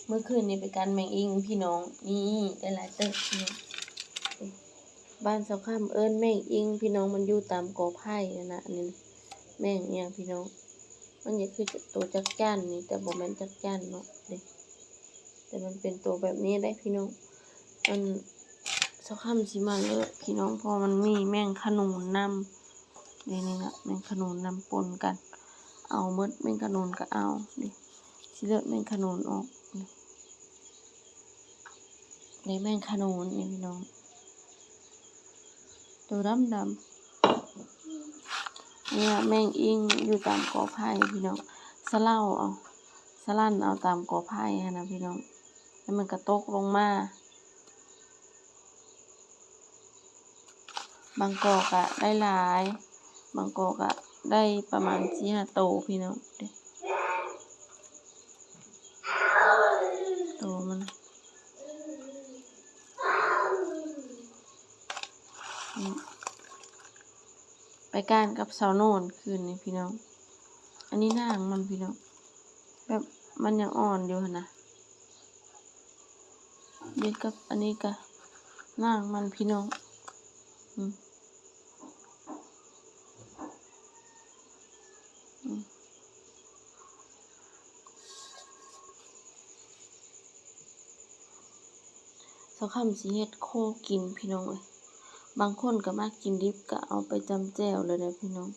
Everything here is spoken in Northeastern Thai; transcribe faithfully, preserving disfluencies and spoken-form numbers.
เมื่อคืนนี้ไปกันแมงอิงพี่น้อง นี่ได้หลายเติบพี่น้อง บ้านสาวคำเอิ้นแมงอิงพี่น้อง มันอยู่ตามกอไผ่นั่นนะ อันนี้แมงอิหยังพี่น้อง มันอยากคือตัวจักจั่นนี่ แต่บ่แม่นจักจั่นเนาะเด้ แต่มันเป็นตัวแบบนี้ได้พี่น้อง อันสาวคำสิมาเลยพี่น้อง เพราะมันมีแมงขนุนนำ เดี๋ยวนี้นะ แมงขนุนนำปนกัน เอาหมด แมงขนุนก็เอา นี่ สิเลือกแมงขนุนออก นี่ ได้แมงขนุนนี่พี่น้อง ตัวดำดำ เนี่ยแมงอิงอยู่ตามกอไผ่พี่น้อง สะเหล่าเอา สะหลั่นเอาตามกอไผ่หั้นนะพี่น้อง แล้วมันก็ตกลงมา บางกอกอะได้หลาย บางกอกอะได้ประมาณสี่ห้าโตพี่น้อง เด้ โตมัน อืม ไปกันกับสาวโนนคืนนี้พี่น้อง อันนี้นางมันพี่น้อง แบบมันยังอ่อนอยู่หั้นนะ เดี๋ยวกับอันนี้ก็นางมันพี่น้อง อืม อืม สาวคำสิเฮ็ดโคกินพี่น้องเอ้ย บางคนก็มักกินดิบก็เอาไปจำแจ่วเลยเด้อพี่น้อง